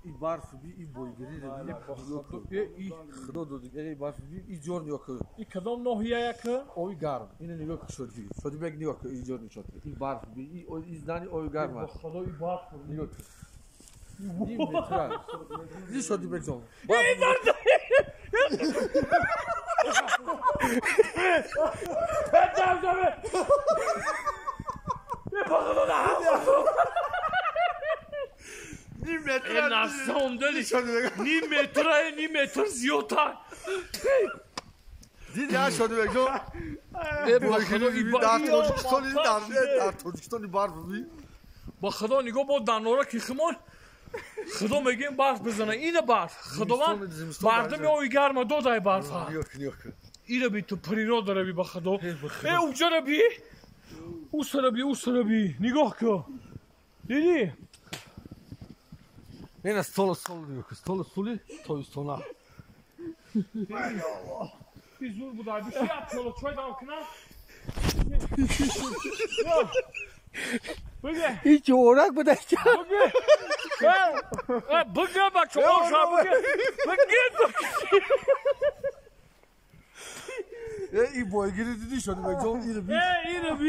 И барф би, и бойгирӣ би, худо дод, и барф би, и ҷор нигоҳ кун. И кадом ноҳия яка? Оби гарм. Ина нигоҳ кун, Шодибек. Шодибек, нигоҳ кун, и ҷор нишон. И барф би, и знани оби гарм аст. Худо, и барф. Нигоҳ кун. Ним метра. Ди, Шодибек ҷон. На самом деле, ним метра, ним метр зиёдтар. Диди, Шодибек ҷон. Дар Тоҷикистон, дар Тоҷикистони барф би. Ба худо, нигоҳ, бо данора ки химон худо мегӯем, барф бизана, ина барф. Худованд мардуми ови гарма додай барфа. Ира би, ту природара би, ба худо. Э, уҷара би, усара би, усара би, нигоҳ кун, дидӣ? Ина столу, столу нигоҳ кун, столу, сули тобистона. Би, зур буда, би, шият чоло чой дам кунам. Бигӯ. Ҳеҷ орак буда. Бигӯ. Бигӯ, бача, оша бигӯ. Бигӯ. Э, и бойгирӣ дидӣ, Шодибек ҷон, ира би. Э, ира би.